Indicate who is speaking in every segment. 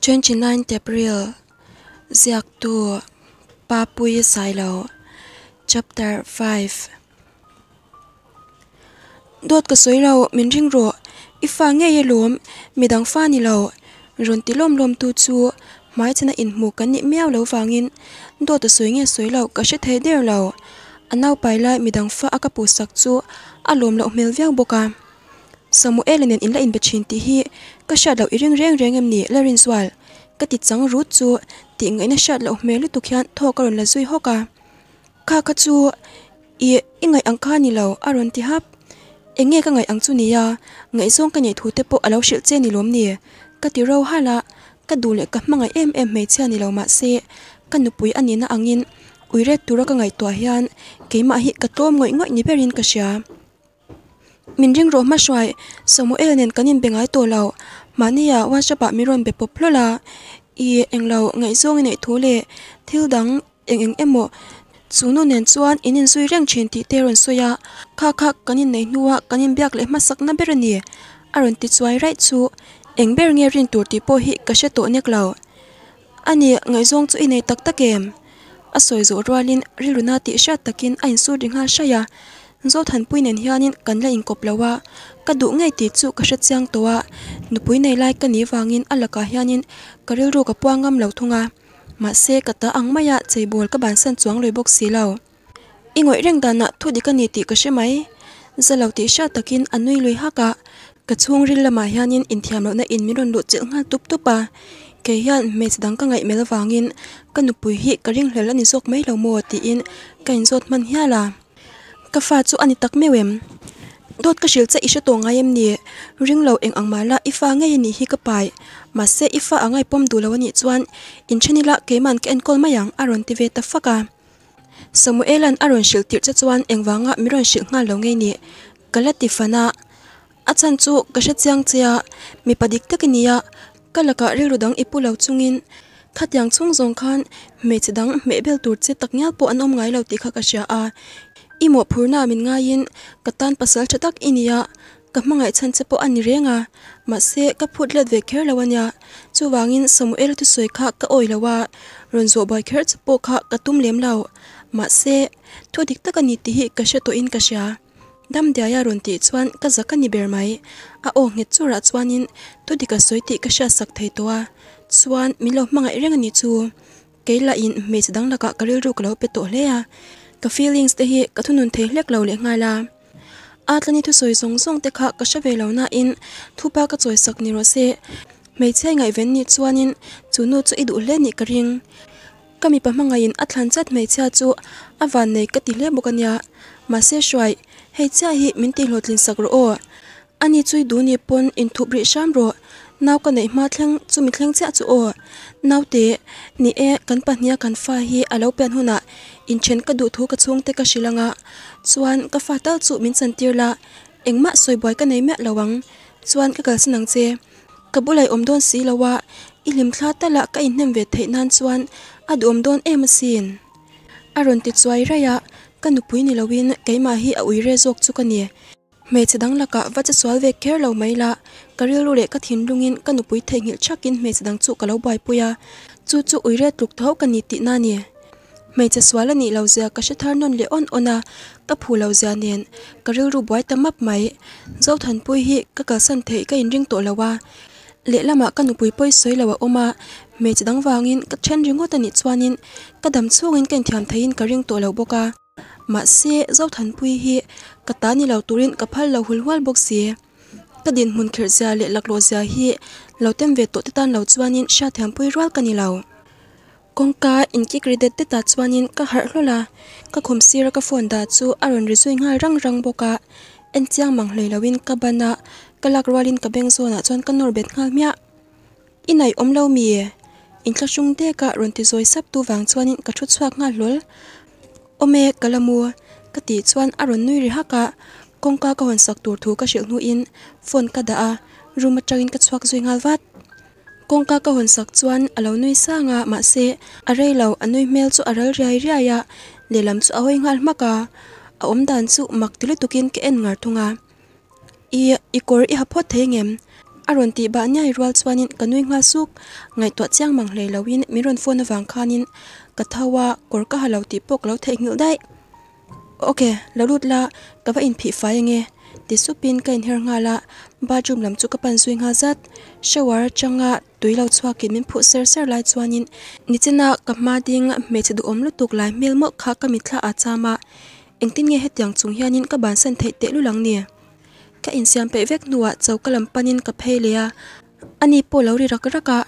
Speaker 1: 29 April Ziaktu Papuii Sailo Chapter 5 Dawt ka sawi lo, min ring rawh, i fa ngei alawm, midang fa ni lo, rawn ti lawm lawm tu chu hmaichhana inhmu kan nih miau lo vangin dawt a sawi nge sawi lo ka hre thei der lo. A naupai lai midang fa a ka puhsak chu a lawm loh hmel viau bawk a. Samuela nen in la inbe thin tih hi ka hriat loh i ring reng reng em ni la Rinzual? Ka ti chang rut chu tih ngaihna hriat loh hmel lutuk hian thawk a rawn la zui hawk a. Kha kha chu i i ngaih ang kha ni lo a rawn ti hap. Eng nge ka ngaih ang chu nia, ngaihzawng ka neih thu te pawh a lo hrilh che ni lawm ni? Ka ti ro halh a, ka duh leh ka hmangaih em em hmeichhia ni lo mah se ka nupui a nihna angin ui ret tura ka ngaihtuah hian keimah hi ka tlawm ngawih ngawih ni berin ka hria. Min ring rawh hmahruai, Samuel nen kan inbe ngai tawh lo. Mahnia WhatsApp ah min rawn be pawp hlawlh a, i englo ngaihzawng i neih thu leh thil dang eng eng emaw chu nu nen chuan in inzui reng thin tih te a rawn sawi a, kha kha kan inneih hnua kan inbiak leh hmasakna ber a ni a rawn ti chuai raih chu eng ber nge rin tur tih pawh hi ka hre tawh nek lo. A ni, ngaihzawng chu i nei tak tak em? A sawi zawh rualin rilruna tih hriat takin a insut ri nghal hraih a. Zothanpui nen hianin kan la inkawp lo a, ka duh ngei tih chu ka hre chiang tawh a, nupui nei lai ka nih vangin a lakah hianin ka rilru ka puang ngam lo thung a. Mahse, ka ta ang maia cheibawl ka bansan chuang lui bawk si lo. I ngawih reng danah thu dik a ni tih ka hre mai. Za lo tih hriat takin a nui lui hak a, ka chhungril lamah hianin inthiam lohna in min rawn luh chilh nghal tup tup a. Kei hian hmeichhe dang ka ngaih mel avangin ka nupui hi ka ringhlel a ni zawk mai lo maw tiin ka inzawt hman hial a. Ka fa chu a ni tak meuh em? Dawt ka hrilh che i hre tawh ngai em ni? Ring lo eng ang mahla i fa ngei a nih hi ka pai. Mahse i fa a ngaipawm duh lo a nih chuan inthen ila keiman ka enkawl mai ang a rawn ti ve ta fak a. Samuela'n a rawn hrilh tirh che chuan engvanga min rawn hrilh nghal lo ngei ni? Ka la ti fan a. A chhan chu ka hre chiang che a, mipa dik tak i nia, ka lakah rilru dang i pu lo chungin khatiang chhung zawng khan hmeichhe dang hmeh bel tur che tak ngial pawh an awm ngai lo tih kha ka hria a. I mawhphurna min ngaiin ka tan pasal tha tak i nia, Ka hmangaih chhan che pawh a ni reng a, mahse ka phut let ve kher lo a nia. Chuvangin Samuel thusawi kha ka awi lo a, rawn zawh buai kher che pawh kha ka tum lem lo. Mahse, thu dik tak a ni tih hi ka hre tawhin ka hria. Damdiaia rawn tih chuan ka zak a ni ber mai. A aw nghet churah chuanin thu dik a sawi tih ka hriatsak thei tawh a, chuan min lo hmangaih reng a ni chu. Kei lahin hmeichhe dang lakah ka rilru ka lo pe tawh hle a, ka feelings te hi ka thunun thei hlek lo leh nghal a. Atlani thusawi zawng zawng te kha ka hre ve lo nain thupa ka chawisak ni rawh se. Hmeichhe ngaihven nih chuanin chu nu chu i duh hle nih ka ring. Ka mipa hmangaihin a thlan chat hmeichhia chu a van nei ka ti hle bawk a nia. Mahse Hruai, hei chiah hi min tihhlawhtlin sak rawh aw. Ani chui duh ni pawn inthup rih hram rawh, nau ka neih hma thleng chu mi thleng chiah chu aw. Naute, ni e, kan pahniha kan fa hi a lo pian hunah inthen ka duh thu ka chhungte ka hrilh anga, chuan ka fa tal chu min chantir la, engmah sawi buai ka nei miah lo ang, chuan ka kalsan ang che. Ka bulai awm dawn si lo a, i hlimthla tala ka inhnem ve theih nan chuan a duhawm dawn em asin. A rawn ti chuai raih a, ka nupui ni loin keimah hi a uire zawk chu ka ni. Hmeichhe dang lakah va che sual ve kher lo mai la, ka rilru leh ka thinlungin ka nupui theihnghilh thakin hmeichhe dang chu ka lo buaipui a, chu chu uire tluk tho ka ni tihna a ni. Hmeichhe sual a nih lo zia ka hre thar nawn leh awn awn a, ka phu lo zia nen ka rilru buai ta map mai. Zothanpui hi ka kalsan theih ka inring tawh lo a, lehlamah ka nupui pawi sawi lo a awm a, hmeichhe dang vangin ka then ringawt a nih chuanin ka dam chhungin ka inthiam theihin ka ring tawh lo bawk a. Mahse, Zothanpui hi ka ta ni lo turin ka phal lo hul hual bawk si. Ka dinhmun khirh zia leh laklawh zia hi lo tem ve tawh te tan lo chuanin hriatthiampui rual ka ni lo. Kawngka inkik ri det det ah chuanin ka harh hlawl a, ka khum sira ka phone dah chu a rawn ri zui nghal rang rang bawk a. En chiang mang hlei loin ka ban a, ka lak rualin ka beng zawnah chuan ka nawr bet nghal hmiah. I naih awm lo mi? Inthlahrung dek a rawn ti zawi sap tu vang chuanin ka thu chhuak nghal hlawl. Awm e, ka la mu, ka tih chuan a rawn nui ri hak a, kawngka ka hawn sak tur thu ka hrilh hnuin phone ka dah a, room atangin ka chhuak zui nghal vat. Kawngka ka hawn sak chuan a lo nui sang a, mahse a rei lo, a nui hmel chu a ral riai riai a, lehlam chu a hawi nghal hmak a, a awm dan chu mak ti lutukin ka en ngar thung a. I, i kawr i ha phawt thei ngem? A rawn tih bah niai rual chuanin ka nui nghal suk, ngaihtuah chiang mang hlei loin min rawn phone avang khanin ka tho a, kawr ka ha lo tih pawh ka lo theihnghilh daih. Ok, lo lut la, ka va inphih fai ange, ti supin ka inher nghal a, bathroom lam chu ka pan zui nghal zat. Shower atanga tui lo chhuakin min phuh ser ser lai chuanin nichina ka hma ding hmeichhe duhawm lutuk lai hmel mawlh kha ka mitthla a cham a, engtin nge hetiang chung hianin ka bansan theih tehlul ang ni? Ka insiam peih vek hnuah choka lam panin ka phei leh a, ani pawh lo ri rak rak a,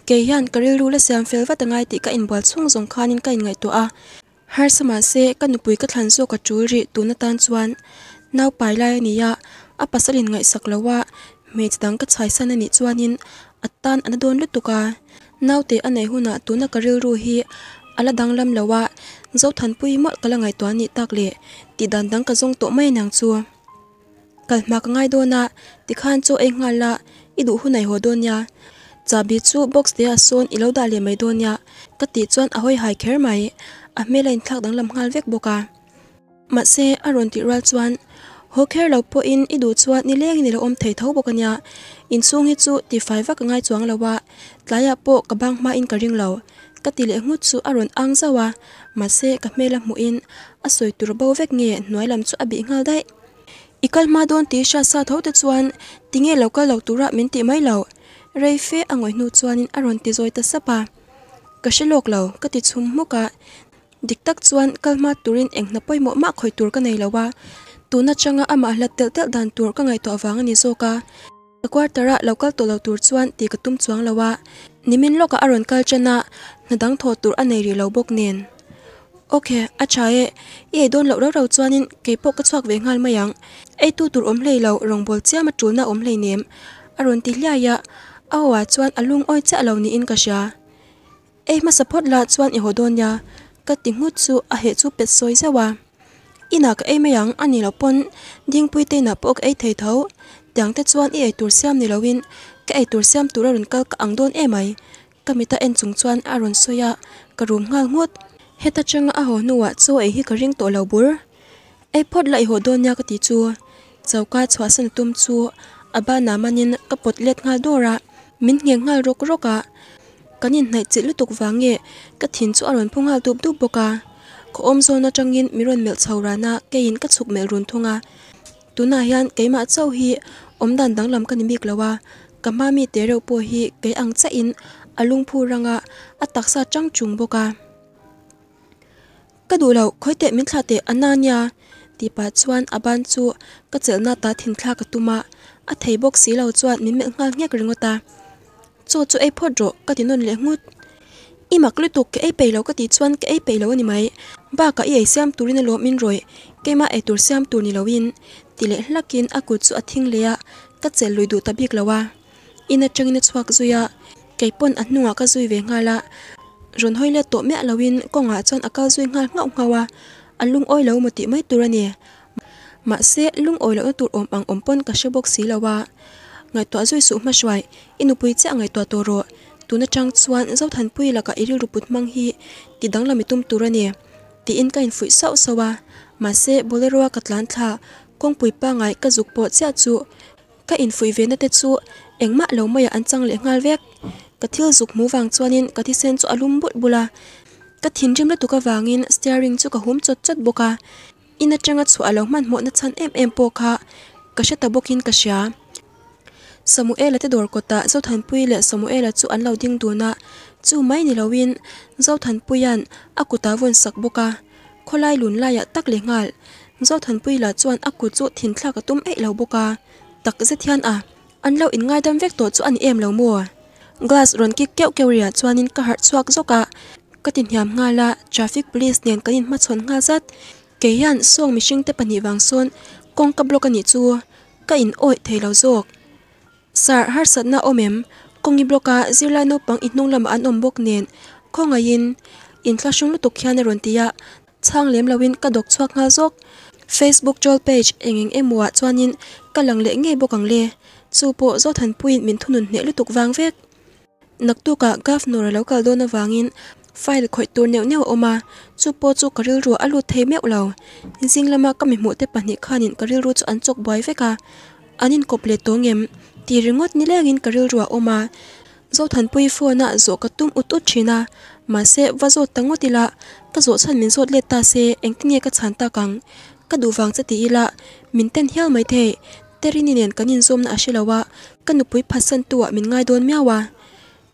Speaker 1: kei hian ka rilru la siam fel vat angai tih ka inbual chhung zawng khanin ka inngaihtuah a. Harsa mahse ka nupui ka thlan zawk a tul rih tun atan chuan nau pai lai a ni a, a pasal in ngaihsak lo a, hmeichhe dang ka chhaisan a nih chuanin a tan a na dawn lutuk a. Naute a neih hunah tuna ka rilru hi a la danglam lo a, Zothanpui mawlh ka la ngaihtuah a nih tak leh tih dan dang ka zawng tawh mai aniang chu. Kal hma ka ngai dawn a, tikhan chaw ei nghal la, i duh hun a i haw dawn nia. Chahbi chu box te ah sawn i lo dah leh mai dawn nia, ka tih chuan a hawi hai kher mai. A hmel a inthlak danglam nghal vek bawk a. Mahse, a rawn tih rual chuan, Haw kher lo pawhin i duh chuan nilengin i lo awm thei tho bawk a nia. Inchhung hi chu tifai vak a ngai chuang lo a, tlaiah pawh ka bang hmain ka ring lo. Ka ti leh nghut chu a rawn ang zauh a, mahse ka hmel a hmuhin a sawi tur bo vek nge hnuai lam chu a bih nghal daih. I kal hma dawn tih hriat sa tho te chuan tinge lo kal lo tura min tih mai loh? Rei fe a ngawih hnu chuanin a rawn ti zawi ta sap a. Ka hre lawk lo, ka ti chhum hmuk a. Dik tak chuan kal hma turin eng hna pawimawh mah khawih tur ka nei lo a, tun atanga amah hlat telh telh dan tur ka ngaihtuah vang a ni zawk a. Ka quarter-a lo kal tawh lo tur chuan tih ka tum chuang lo a, nimin lawkah a rawn kal tan a, hna dang thawh tur a nei rih lo bawk nen. Ok, a tha e, i ei dawn loh rau rau chuanin kei pawh ka chhuak ve nghal mai ang. Eitu tur awm hlei lo, rawngbâwl chiam a ṭulna awm hlei nem, a rawn ti hliai a, a aw ah chuan a lungawi chiah lo niin ka hria. Ei hmasa phawt lah chuan i haw dawn nia, ka ti nghut chu a heh chu pet sawi zeuh a. Inah ka ei mai ang, a ni lo pawn Dingpui te inah pawh ka ei thei tho. Tiang te chuan i eitur siam ni loin ka eitur siam tur a rawn kal ka ang dawn emai. Ka mita en chung chuan a rawn sawi a, ka rum nghal nghut. Heta changa a haw hnuah chaw ei hi ka ring tawh lo bur. Ei phawt lah i haw dawn nia ka ti chu. Choka chhuahsan tum chu a banah manin ka pawt let nghal dawr a, min ngheng nghal rawk rawk a. Kan inhnaih chilh lutuk vang nge ka thin chu a rawn phu nghal dup dup bawk a. Khaw awm zawn atangin mi rawn melh chho ran a, keiin ka chhuk melh run thung a. Tunah hian keimah chauh hi awmdan danglam ka ni bik lo a, ka hma mi te reuh pawh hi kei ang chiahin a lungphu rang a, a taksa chang chung bawk a. Ka duh loh, khawi teh min thlah teh a na nia tih pah chuan a ban chu ka chelhna ta thin thlak a tum a, a thei bawk si lo chuan min melh nghal nghek ringawt a. Chaw chu ei phawt rawh ka ti nawn leh nghut. I mak lutuk ka ei peih lo ka tih chuan ka ei peih lo a ni mai, bakah i ei siam turin alawm min rawih, keimah ei tur siam tur ni loin ti leh hlakin a kut chu a thing leh a, ka chelh lui duh ta bik lo a. In atangin a chhuak zui a, kei pawn a hnungah ka zui ve nghal a, rawn hawi let tawh miah loin kawngah chuan a kal zui nghal nghauh nghauh a, a lungawi lo maw tih mai tur a ni. Mahse, lungawi lohna tur awm ang awm pawn ka hre bawk si lo a, ngaihtuah zui suh hmahruai, i nupui chiah ngaihtuah tawh rawh, tun atang chuan Zothanpui lakah i rilru put hmang hi ti danglam i tum tur a ni, tiin ka infuih sauh sauh a, mahse Bolero-a ka tlan thla kawngpui pangai ka zuk pawh chiah chu Ka infuih ve na te chu engmah lo maiah an chang leh nghal vek. Ka thil zuk hmu vang chuanin ka thisen chu a lum bulh bulh a. Ka thinrim lutuk avangin steering chu ka hum chawt chawt bawk a. In atanga chhuah a lo hmanhmawh na chhan em em pawh kha ka hre ta bawkin ka hria. Samuela te dawr kawtah Zothanpui leh Samuela chu an lo ding dun a, chu mai ni loin Zothanpuia'n a kutah vawn sak bawk a. Khawlai lun laiah tak leh nghal Zothanpui lah chuan a kut chu thinthlak a tum eih lo bawk a, tak zet hian a an lo inngaidam vek tawh chu a ni em lo maw? Glass rawn kik keuh keuh riah chuanin ka harh chhuak zawk a, ka ti hniam nghal a, traffic police nen kan inhmachhawn nghal zat. Kei hian sawng mihring te pahnih vang sawn kawngka block a nih chu ka in awih thei lo zawk. Sir, harsatna awm em? Kawngi block a zirlai naupang i hnung lamah an awm bawk nen khawngaihin inthlahrung lutuk hian a rawn ti a, chhang lem loin ka dawk chhuak nghal zawk. Facebook troll page eng eng emaw ah chuanin ka lang leh ngei bawk ang le. Chu pawh Zothanpuiin min thunun hneh lutuk vang vek. Naktukah Governor a lo kal dawn avangin file khawih tur neuh neuh a awm a, chu pawh chu ka rilru a lut thei meuh lo. Zing lama ka mi hmuhte pahnih khanin ka rilru chu an chawk buai vek a, an inkawp leh tawng em? Tih ringawt ni lengin ka rilru a awm a, Zothanpuii phone a zawh ka tum ut ut thin a, mahse va zawt ta ngawt ila, ka zawh chhan min zawt let ta se engtin nge ka chhan tak ang? Ka duh vang che ti ila min ten hial mai thei, Terini nen kan inzawmna a hre lo a, ka nupui phatsan tu ah min ngai dawn miau a.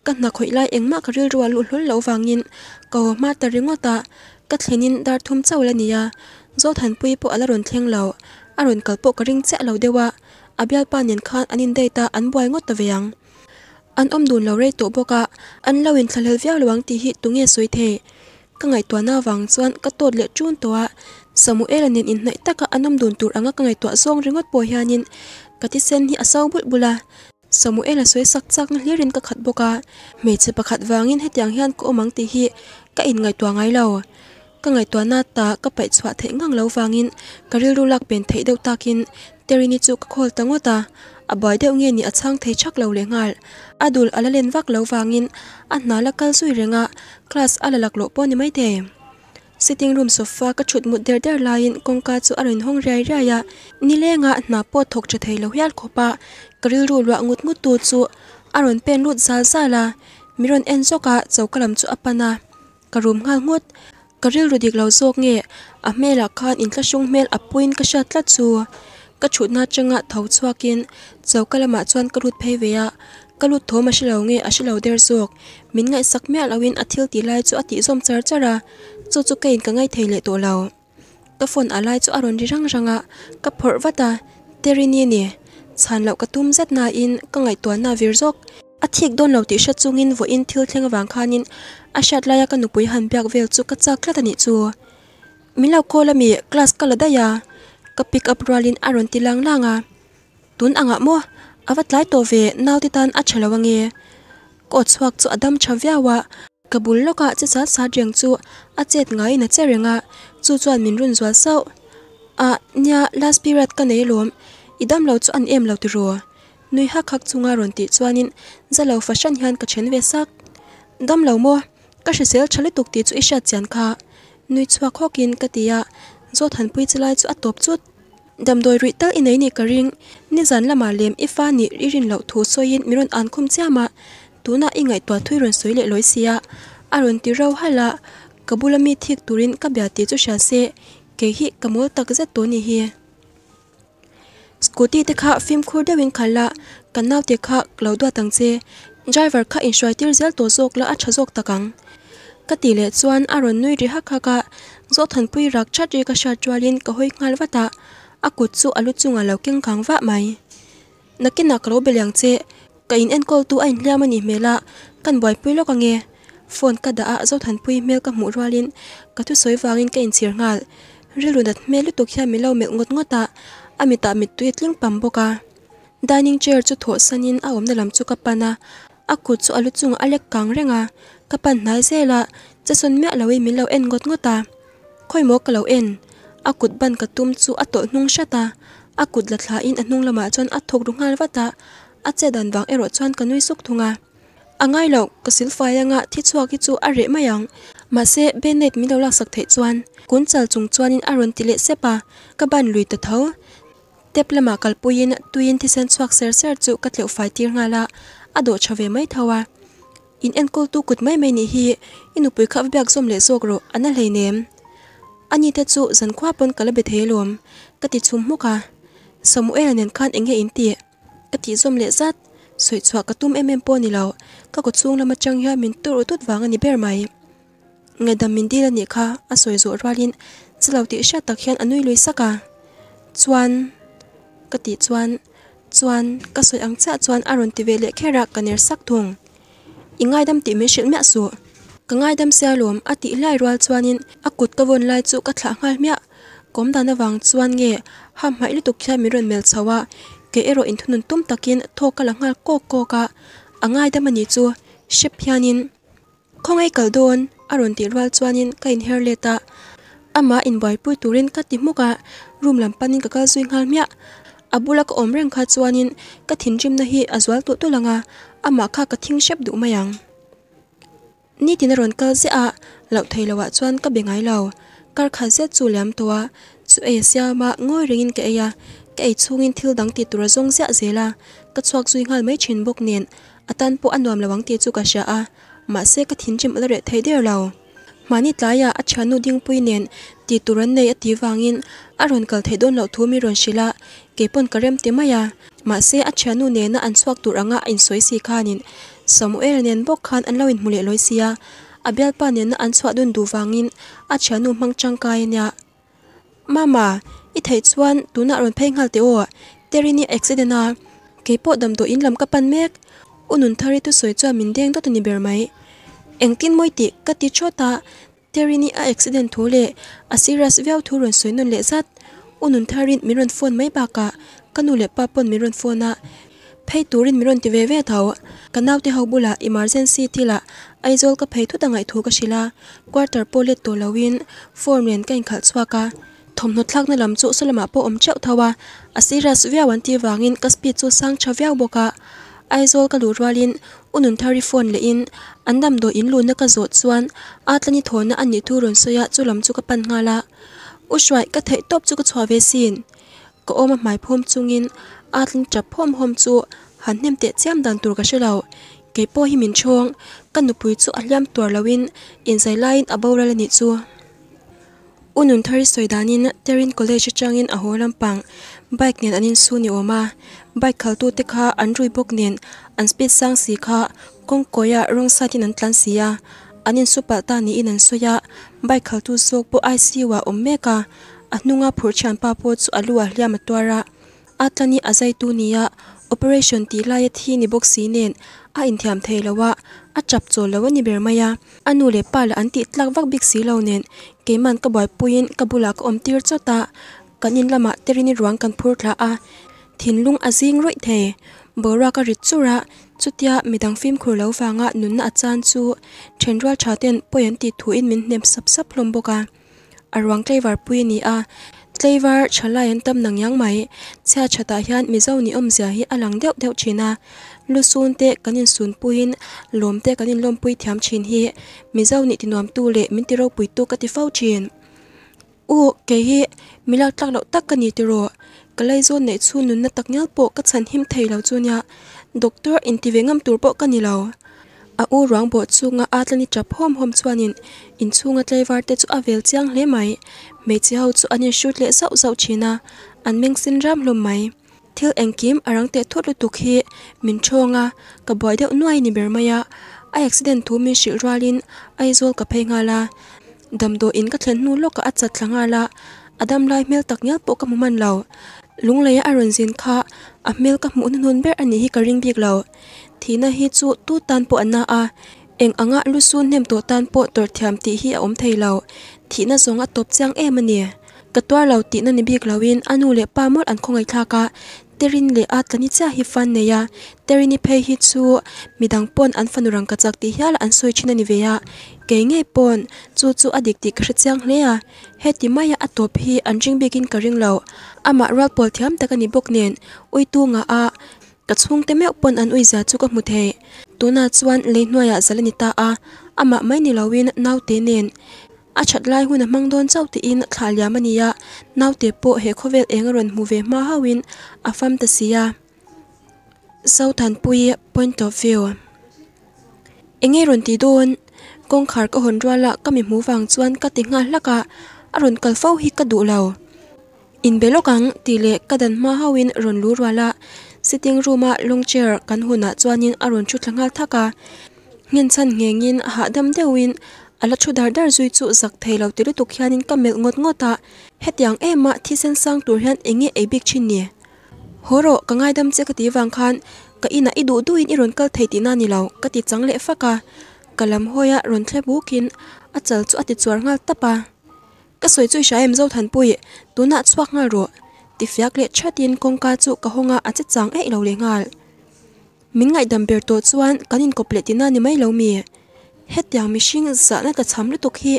Speaker 1: Ka hna khawih lai engmah ka rilru a luh hlawl loh vangin ka haw hma ta ringawt a, ka thlenin dar thum chauh la nia, Zothanpuii pawh a la rawn thleng lo, a rawn kal pawh ka ring chiah lo deuh a, a bialpa nen khan an in date a an buai ngawt ta ve ang. An awm dun lo rei tawh bawk a, an lo inthlahlel viau lo ang tih hi tunge sawi thei? Ka ngaihtuahna avang chuan ka tawt leh ṭun tawh a, Samuela nen inhnaih taka an awm dun tur anga ka ngaihtuah zawng ringawt pawh hianin ka thisen hi a so bulh bulh a, Samuela sawi sak chakna hlirin ka khat bawk a, hmeichhe pakhat vangin hetiang hian ka awm ang tih hi ka inngaihtuah ngai lo. Ka ngaihtuahna ta ka paih chhuah theih ngang lo vangin ka rilru lak pen theih deuh takin Terini chu ka call ta ngawt a, a buai deuh nge ni a chhang thei chak lo leh nghal. A dul a la len vak lo vangin a hna la kal zui reng a, class a la laklawh pawh ni maithei. Sitting room sofa ka thut mut der der laiin kawngka chu a rawn hawng riai riai a, nilenga hna pawh thawk tha thei lo hial khawp a, ka rilru luah ngut ngut tu chu a rawn pen lut zal zal a, min rawn en zawk a, choka lam chu a pan a, ka rum nghal nghut. Ka rilru dik lo zawk nge a hmelah khan inthlahrung hmel a puiin ka hriat tlat chu. Ka thutna atanga tho chhuakin choka lamah chuan ka lut phei ve a, ka lut thawm a hre lo nge a hre lo der zawk. Min ngaihsak miah loin a thil tih lai chu a tih zawm char char a, chu chu ka in ka ngaithei leh tawh lo. Ka phone a lai chu a rawn ri rang rang a, ka phawrh vat a, Terini ni, chhan loh ka tum zet nain ka ngaihtuahna vir zawk. A thik dawn lo tih hre chungin vawiin thil thleng avang khanin a hriat laia ka nupui han biak vel chu ka chak tlat a nih chu. Min lo call a mi, class ka la daih a, ka pick up rualin a rawn ti lang lang a. Tun angah maw? A va tlai tawh ve, naute tan a tha lo ange. Ka aw chhuak chu a dam tha viau a, ka bul lawkah che sat sat reng chu a chet ngaiin a che reng a, chu chuan min run zual sauh. Ah, nia, last period ka nei alawm, i dam lo chu a ni em lo tiraw? Nui hak hak chunga rawn tih chuanin za lo fahran hian ka then ve sak. Dam lo maw? Ka hrisel tha lutuk tih chu i hriat chian kha. Nui chhuak hawkin ka ti a, Zawthanpui che lai chu a tawp chut. Damdawi ruih tal i nei nih ka ring, nizan lamah lem i fa nih i rin loh thu sawiin mi rawn an khum chiam a, tunah i ngaihtuah thui rawn sawi leh lawi sia, a rawn ti ro halh a, ka bula mi thik turin ka bia tih chu hria se, kei hi ka mawl tak zet tawh ni hi. Scooty te kha fimkhur deuhin khalh la, kan naute kha lo duat ang che, driver kha inhruai tir zel tawh zawk la a tha zawk tak ang. Ka tih leh chuan a rawn nui ri hak hak a, Zawthanpui rak that ri ka hriat rualin ka hawi nghal vat a, a kut chu a lu chungah lo keng kang vah mai. Nakinah ka lo be liang che, ka in enkawltu a inhliam a nih hmel a, kan buaipui lawk ange. Phone ka dah a, Zothanpui hmel ka hmuh rualin ka thusawi vangin ka inchhir nghal. Rilru nat hmel lutuk hian min lo melh ngawt ngawt a, a mitah mittui a tling pam bawk a. Dining chair chu thawh sanin a awmna lam chu ka pan a, a kut chu a lu chungah a lek kang reng a, ka pan hnai zel a, che sawn miah loin min lo en ngawt ngawt a. Khawimaw ka lo en? A kut ban ka tum chu a tawlh hnung hrat a, a kut la thlain a hnung lamah chuan a thawk ru nghal vat a, a che dan vang erawh chuan ka nui suk thung a. A ngai lo, ka silfai anga thi chhuak hi chu a reh mai ang. Mahse, Band-aid min lo laksak theih chuan kun chal chung chuanin a rawn ti leh sep a, ka ban lui ta tho. Tap lamah kalpuiin tuiin thisen chhuak ser ser chu ka tleuh fai tir nghal a, a dawh tha ve mai tho a. In enkawltu kut mai mai nih hi i nupui kha va biak zawm leh zawk rawh, a na hleinem. Ani te chu zankhua pawn ka la be thei alawm, ka ti chhum hmuk a. Samuela nen khan eng nge in tih? Ka tih zawm leh zat. Sawi chhuah ka tum em em pawh ni lo, ka kaw chhung lam atang hian min tur utut vang a ni ber mai. Ngaihdam min dil a nih kha a sawi zawh rualin chu lo tih hriat tak hian a nui lui sak a. Chuan. Ka tih chuan, chuan ka sawi ang chiah chuan a rawn ti ve leh kher a, ka ner sak thung. I ngaidam tih min hrilh miah suh. Ka ngaidam sia lawm a tih hlai rual chuanin a kut ka vawn lai chu ka thlah nghal hmiah. Kawm dan avang chuan nge ham hmaih lutuk hian min rawn melh chho a, kei erawh inthunun tum takin thawk ka la nghal kawk kawk a, a ngaidam a nih chu hrep hianin. Khawngaih kal dawn? a rawn tih rual chuanin ka inher let a, amah inbuaipui turin ka ti hmuk a, room lam panin ka kal zui nghal hmiah. A bula ka awm reng kha chuanin ka thinrimna hi a zual tulh tulh ang a, amah kha ka thing hrep duh mai ang. Nitin a rawn kal ziah a, loh thei loah chuan ka be ngai lo. Kar khat zet chu liam tawh a, chu ei a siam a, ngawi rengin ka ei a. Ka ei chhungin thil dang tih tur a zawng ziah zel a, ka chhuak zui nghal mai thin bawk nen a tan pawh a nuam lo ang tih chu ka hria a, mahse ka thinrim a la reh thei der lo. Mahni tlaiah a thiannu dingpui nen tih tur an nei a tih vangin a rawn kal theih dawn loh thu mi rawn hrilh a, kei pawn ka rem ti mai a. Mahse a thiannu nena an chhuak tur anga a insawi si khanin Samuel nen bawk khan an lo inhmu leh lawi sia, a bialpa nena an chhuah dun duh vangin a thiannu hmang tangkai a nia. Mama, i theih chuan tunah rawn phei nghal teh aw, Terini accident a, keipawh damdawiin lam ka pan mek, U Nunthari thusawi chuan min deng dawt a ni ber mai. Engtin mawi tih ka ti thawt a, Terini a accident thu leh a serious viau thu rawn sawi nawn leh zat. U Nunthari'n min rawn phone mai bakah ka nu leh pa pawn min rawn phone a, phei turin min rawn ti ve ve tho. Ka naute ho bulah emergency thilah Aizawl ka phei thut a ngaih thu ka hrilh a, quarter pawh let tawh loin form nen ka inkhalh chhuak a, thawmhnaw thlakna lam chu saw lamah pawh awm teuh tho a, a serious viau an tih vangin ka speed chu sang tha viau bawk a. Aizawl ka luh rualin U Nunthari phone lehin an damdawi in luhna ka zawh chuan Atlani thawhna a nih thu rawn sawi a, chu lam chu ka pan nghal a. U Hruai, ka theih tawp chu ka chhuah ve sin. Ka awm a hmai phum chungin Atlani tap hawm hawm chu han hnem teh chiam dan tur ka hre lo. Kei pawh hi min chhawng, ka nupui chu a hliam tuar loin inzai laiin a boral a nih chu. U Nunthari sawi danin Terin College atangin a haw lampang bike nen an insu ni awm a, bike khaltute kha an rui bawk nen an speed sang si kha kawng kawiah rawng side in an tlan si a, an insu palh ta niin an sawi a, bike khaltu zawk pawh ICU ah awm mek a, a hnunga phurh thianpa pawh chu a lu ah hliam a tuar a. A tlani a zaitu nia operation tih laia thi ni bawk si nen a inthiam thei lo a, a chap chawl lo a ni ber mai a. A nu leh pa lah an tih tlak vak bik si lo nen keiman ka buaipuiin ka bulah ka awm tir chawt a, kan in lamah Terini ruang kan phur thla a, thinlung a zing rawih thei. Boruak a rit chur a, chutia midang fimkhur lo vanga nunna a chan chu thenrual tha ten pawi an tih thuin min hnem sap sap hlawm bawk a. A ruang tlaivar pui a ni a, tlaivar tha lai an tam nang iang mai. Chhia thatah hian Mizo ni awmzia hi a lang deuh deuh thin a, lusun te kan insun puiin lawm te kan inlawmpui thiam thin hi Mizo nih tinuamtu leh min ti ropuitu ka ti fo thin. U, kei hi mi lak tlak loh tak ka ni tiraw? Ka laizawn neih chhun nunna tak ngial pawh ka chhan him thei lo chu nia, doctor inti ve ngam tur pawh ka ni lo. A u ruang bawh chunga a tlani tap hawm hawm chuanin inchhunga tlaivar te chu a vel chiang hle mai. Hmeichhe ho chu an inhrut leh zauh zauh thin a, an meng sin ram hlawm mai. Thil engkim a rang teh thut lutuk hi min thawng a, ka buai deuh nuai ni ber mai a. A accident thu min hrilh rualin Aizawl ka phei nghal a, damdawiin ka thlen hnu lawkah a chat thla nghal a, a dam lai hmel tak ngial pawh ka hmu hman lo. Lungleia a rawn zin kha a hmel ka hmuh hnuhnun ber a nih hi ka ring bik lo. Thihna hi chu tu tan pawh a na a, eng anga lu sun hnem tawh tan pawh tawrh thiam tih hi a awm thei lo. Thihna zawng a tawp chiang em a ni. Ka tuar lo tihna ni bik loin a nu leh pa mawlh an khawngaihthlak a, Terin leh a tlani chiah hi fan nei a, Terini phei hi chu midang pawn an fanu rangkachak tih hial an sawi thin a ni ve a, kei ngei pawn chu chu a dik tih ka hre chiang hle a, heti maia a tawp hi an ring bikin ka ring lo. Amah rual pawl thiam tak a ni bawk nen uitu ngah a, Ka chhungte meuh pawn an uizia chu ka hmu thei. Tunah chuan lei hnuaiah zal a ni ta a, amah mai ni loin naute nen a that lai hun a hmang dawn chauh tiin thlah liam a ni a, naute pawh he khawvel eng a rawn hmu ve hma hauhin a fam ta si a. Zothanpuii point of view. Enge rawn ti dawn? Kawngkhar ka hawn ruala ka mi hmu vang chuan ka ti nghal hlak a, a rawn kal fo hi ka duh lo. Inbe lawk ang tih leh ka dan hma hauhin rawn lu rual a, sitting room a long chair kan hunah chuanin a rawn thu thla nghal thak a, nghenchhan nghengin hahdam deuhin a la thu dar dar zui chu zak thei lo ti lutuk hianin ka melh ngawt ngawt a, hetiang ema thisen sang tur hian eng nge ei bik thin ni? Haw rawh, ka ngaidam che ka ti vang khan ka inah i duh duhin i rawn kal thei tihna ni lo ka ti chang leh fak a, ka lam hawia rawn thle bukin a chal chu a ti chuar nghal tap a. Ka sawi chu i hria em Zothanpui, tunah chhuak nghal rawh. Ti fiak leh thatin kawngka chu ka hawng a, a che chang eih lo leh nghal. Min ngaihdam ber tawh chuan kan inkawp leh tihna ni mai lo mi? Hetiang mihring zahna tla cham lutuk hi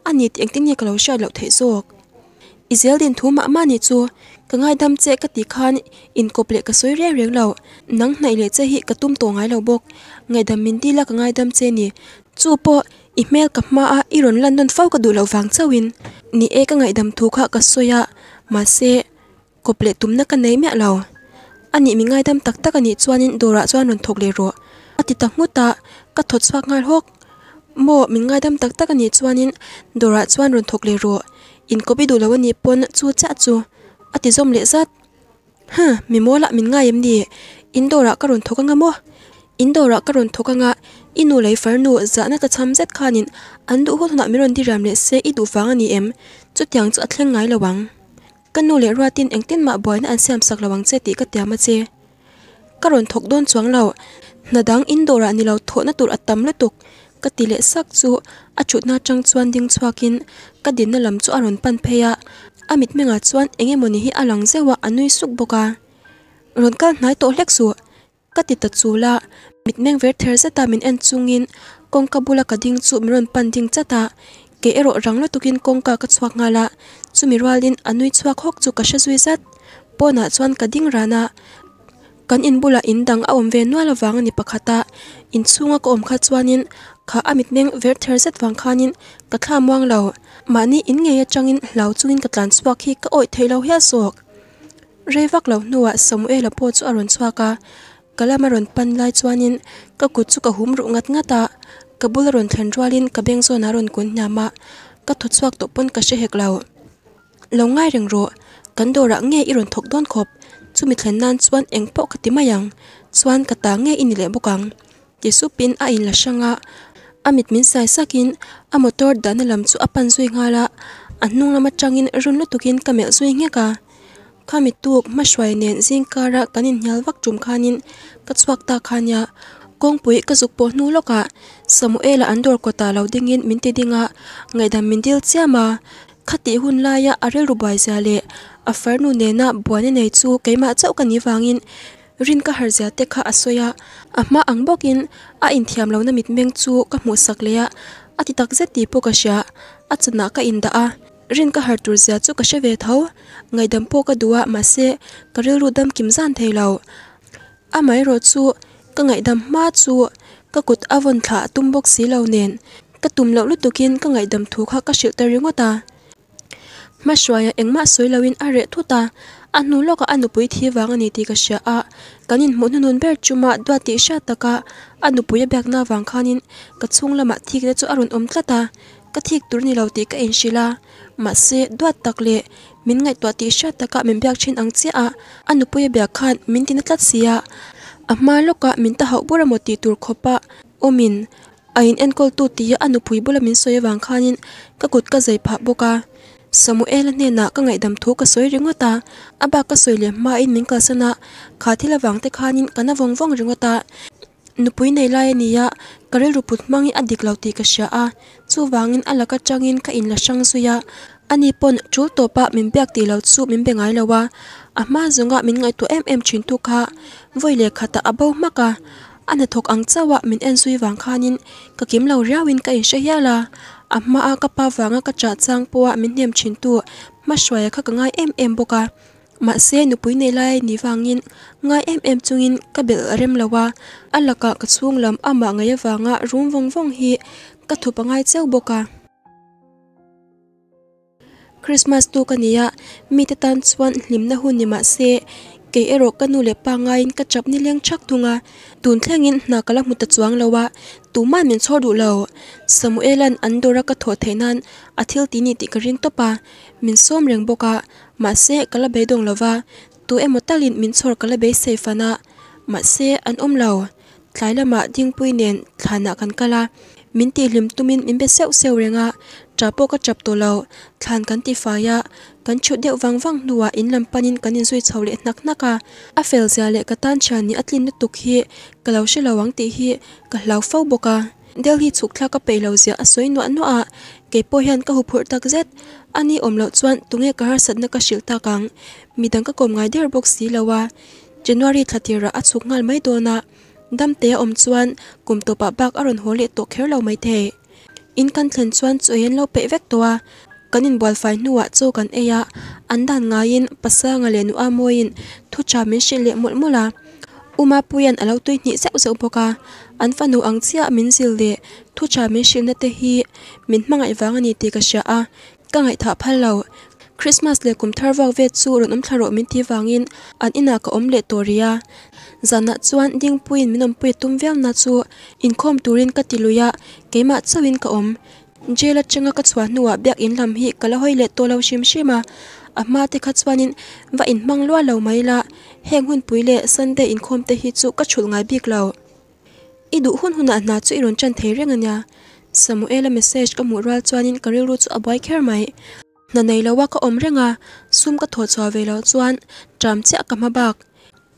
Speaker 1: a ni tih engtin nge ka lo hriat loh theih zawk? I zel din thu mah mah nih chu ka ngaidam che ka tih khan inkawp leh ka sawi reng reng lo. Nang hnaih leh che hi ka tum tawh ngai lo bawk. Ngaihdam min dil a ka ngaidam che ni. Chu pawh I hmel ka hma a, i rawn lan nawn fo ka duh loh vang chauhin. Ni e ka ngaihdam thu kha ka sawi a, mahse, Kawp leh tumna ka nei miah lo. A nih mi ngaidam tak tak a nih chuanin dawrah chuan rawn thawk leh rawh a ti ta nghut a, ka thawt chhuak nghal hawk. Maw, min ngaidam tak tak a nih chuanin dawrah chuan rawn thawk leh rawh. Inkawp i duh lo a nih pawn chu chiah chu a ti zawm leh zat. Huh, mi mawlah min ngai em ni? In dawrah ka rawn thawk anga maw? In dawrah ka rawn thawk anga, i nu lei farnu zahna ta cham zet khanin an duh hun hunah min rawn diriam leh se i duh vang a ni em? Chutiang chu a thleng ngai lo ang. Ka nu leh Ruatin engtin mah buaina an siam sak lo ang che tih ka tiam a che. Ka rawn thawk dawn chuang lo, hna dang in dawrah ni lo thawhna tur a tam lutuk ka ti leh sak chu a thutna atang chuan ding chhuakin ka dinna lam chu a rawn pan phei a, a mitmengah chuan eng emawni hi a lang zeuh a, a nui suk bawk a. Rawn kal hnai tawh hlek suh ka ti ta chul a, mitmeng ver ther zeta min en chungin kawngka bula ka ding chu min rawn pan ding chat a, kei erawh rang lutukin kawngka ka chhuak nghal a, chumi rualin a nui chhuak hawk chu ka hre zui zat. Pawnah chuan ka ding ran a, kan in bulah in dang a awm ve nual avang a ni pakhat a, inchhunga ka awm kha chuanin kha a mitmeng ver ther zet vang khanin ka thla muang lo, mahni in ngei atangin hlau chungin ka tlan chhuak hi ka awih theih lo hial zawk. Rei vak lo hnuah Samuela pawh chu a rawn chhuak a, ka lama rawn pan lai chuanin ka kut chu ka hum ruh ngat ngat a, ka bula rawn thlen rualin ka beng zawnah a rawn kun hniam a, ka thaw chhuak tawh pawn ka hre hek lo. Lo ngai reng rawh, kan dawrah nge i rawn thawk dawn khawp, chumi thlen nan chuan eng pawh ka ti mai ang, chuan ka ta nge i ni leh bawk ang ti supin a inla hrang a, a mit min sai sakin a motor dahna lam chu a pan zui nghal a, a hnung lam atangin run lutukin ka melh zui nghek a, khami tuk hmahruai nen zingkara kan inhnial vak tum khanin ka chhuak ta kha nia, kawngpui ka zuk pawh hnu lawkah Samuela an dawr kawtah lo dingin min ti ding a, ngaihdam min dil chiam a. Khatih hun laia a rilru buaizia leh a farnu nena buaina nei chu keimah chauh ka nih vangin rin ka harzia te kha a sawi a, a hma ang bawkin a inthiam lohna mitmeng chu ka hmuhsak leh a, a ti tak zet tih pawh ka hria, a chanah ka indah a, rin ka har tur zia chu ka hre ve tho, ngaihdam pawh ka duh a mahse ka rilru dam kim zan thei lo. Amaherawh chu ka ngaihdam hma chu ka kut a vawn thlah a tum bawk si lo nen ka tum loh lutukin ka ngaihdam thu kha ka hrilh ta ringawt a. Hmahruaia engmah sawi loin a reh thut a, a hnu lawkah a nupui thi vang a ni tih ka hria a, kan inhmuh hnunun ber chuma duat tih hriat taka a nupui a biakna vang khanin ka chhung lamah thikna chu a rawn awm tlat a, ka thik tur ni lo tih ka inhrilh a, mahse duat tak leh Min ngaihtuah tih hriat takah min biak thin ang chiah a, a nupuia biak khan min ti na tlat si a, a hma lawkah min ta hauh bur emaw tih tur khawpa awmin a in enkawltu tia a nupui bula min sawi avang khanin ka kut ka zai phah bawk a. Samuela hnenah ka ngaihdam thu ka sawi ringawt a, a bak ka sawi leh hmain min kalsan a, kha thil avang te khanin ka na vawng vawng ringawt a. Nupui nei lai a ni a, ka rilru put hmangin a dik lo tih ka hria a, chuvangin a laka tangin ka inla hrang zui a, ani pawn tul tawpa min biak tih lo chu min be ngai lo a, a hma zawnga min ngaihtuah em em thin tu kha vawi leh khatah a bo hmak a, a hnathawk ang chauha min en zui vang khanin ka kim lo riauin ka inhre hial a, a hmaa ka pa vanga ka chah chang pawha min hnem thin tu hmahruaia kha ka ngai em em bawk a. Mahse nupui nei lai ni vangin ngai em em chungin ka belh rem lo a, a lakah ka chhung lam amah ngaih avanga rum vawng vawng hi ka thup a ngai cheu bawk a. Christmas tuk a ni a, mite tan chuan hlimna hun ni mahse kei erawh ka nu leh pa ngaiin ka chap nileng thak thung a, tun thlengin hna ka la hmu ta chuang lo a, tuman min chhawr duh lo. Samuela'n an dawra ka thawh theih nan a thil ti ni tih ka ring tawp a, min sawm reng bawk a. Mahse, ka la beidawng lo va, tu emaw talin min chhawr ka la beisei fan a, mahse, an awm lo. Tlai lamah Dingpui nen thlanah kan kal a, min tihhlim tumin min be seuh seuh reng a, ṭah pawh ka ṭap tawh lo. Thlan kan ti fai a, kan chhut deuh vang vang hnuah in lam panin kan inzui chho leh hnak hnak a. A fel zia leh ka tan ṭhian nih a tlin lutuk hi ka lo hre lo ang tih hi ka hlau fo bawk a. Delhi chhuk thlak a peih lo zia a sawi nuah nuah a, kei pawh hian ka huphurh tak zet. A ni awm loh chuan tunge ka harsatna ka hrilh tak ang? Midang ka kawm ngai der bawk si lo a. January thla tirah a chhuk nghal mai dawn a, damte a awm chuan kum tawpah bak a rawn haw leh tawh kher lo maithei. In kan thlen chuan chaw ei an lo peih vek tawh a, kan inbual fai hnuah chaw kan ei a, an dan ngaiin Pasanga leh Nua Mawiin thu tha min hrilh leh mawlh mawlh a. U Mapuia'n a lo tui hnih zeuh zeuh bawk a, an fanu ang chiah min zil leh thu tha min hrilhna te hi min hmangaih vang a ni tih ka hria a, ka ngaihthah phal lo. Christmas leh kum thar vak vet chu rawn awm thla rawh min ti vangin an inah ka awm leh tawh rih a. Zanah chuan Dingpuiin min awmpui a tum viau na chu inkhawm turin ka ti lui a, keimah chauhin ka awm. Jail atanga ka chhuah hnuah biakin lam hi ka la hawi leh tawh lo hrim hrim a, a hma te kha chuanin va inhmang luah lo mai la, heng hunpui leh Sunday inkhawm te hi chu ka thulh ngai bik lo. I duh hun hunah hna chu i rawn chan thei reng a nia. Samuela message ka hmuh rual chuanin ka rilru chu a buai kher mai. Hna nei loa ka awm reng a, sum ka thawh chhuah ve loh chuan ṭam chiah ka hma bak.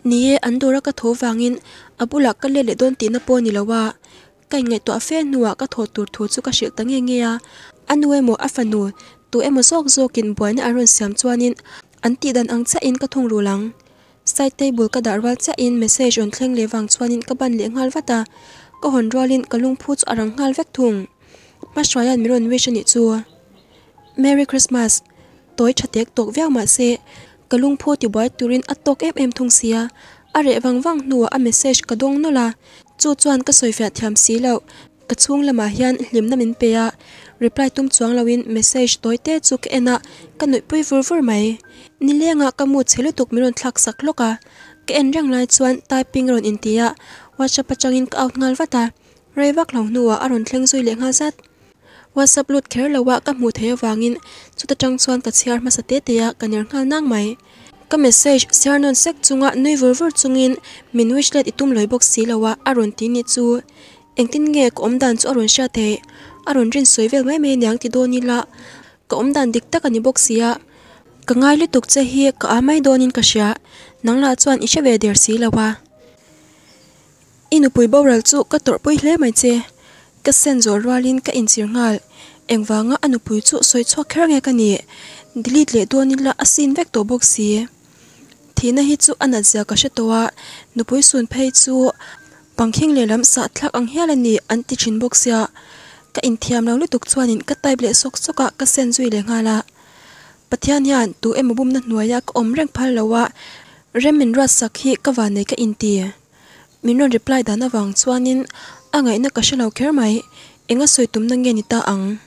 Speaker 1: Ni e, an dawra ka tho vangin a bulah ka let leh dawn tihna pawh a ni lo a. Ka inngaihtuah fe hnuah ka thawh tur thu chu ka hrilh ta nge nge a. A nu emaw a fanu, tu emaw zawk zawkin buaina an rawn siam chuanin an tihdan ang chiahin ka thungrul ang. Side table ka dah rual chiahin message rawn thleng leh vang chuanin ka ban leh nghal vat a, ka hawn rualin ka lungphu chu a rang nghal vek thung. Hmahruaia'n min rawn wish a nih chu. Merry Christmas! Tawi tha tek tawk viau mah se, ka lungphu tibuai turin a tawk em em thung sia. A reh vang vang hnuah a message ka dawng nawlh a, chu chuan ka sawifiah thiam si loh. Ka chhung lamah hian hlimna min pe a, reply tum chuang loin message tawi te chu ka en a, ka nuihpui vur vur mai. Nilengah ka mood chhe lutuk min rawn thlak sak hlawk a, ka en reng lai chuan typing a rawn inti a, WhatsApp atangin ka out nghal vat a, rei vak lo hnuah a rawn thleng zui leh nghal zat. WhatsApp lut kher lo a ka hmuh theih avangin chuta tang chuan ka chhiar hmasa te te a, ka ner nghal nang mai. Ka message chhiar nawn sek chunga nui vur vur chungin min wish let i tum lawi bawk si lo a, a rawn ti ni chu. Engtin nge ka awm dan chu a rawn hriat theih? A rawn rin sawi vel mai mai aniang ti dawn ila, ka awm dan dik tak a ni bawk sia. Ka ngai lutuk che hi ka a mai dawnin ka hria, nang lah chuan i hre ve der si lo a. I nupui boral chu ka tawrhpui hle mai che. Ka sen zawh rualin ka inchir nghal. Engvanga a nupui chu sawi chhuak kher nge ka nih? Delete leh dawn ila a sin vek tawh bawk si. Thihna hi chu a nat zia ka hre tawh a, nupui sun phei chu pangkhing lehlam sah thlak ang hial a ni an ti thin bawk sia. Ka inthiam lo lutuk chuanin ka type leh sawk sawk a, ka send zui leh nghal a. Pathian hian tu emaw bumna hnuaia ka awm reng phal lo a, rem min ruatsak hi ka vannei ka inti. Min rawn reply dan avang chuanin a ngaihna ka hre lo kher mai, enga sawi tumna nge ni ta ang?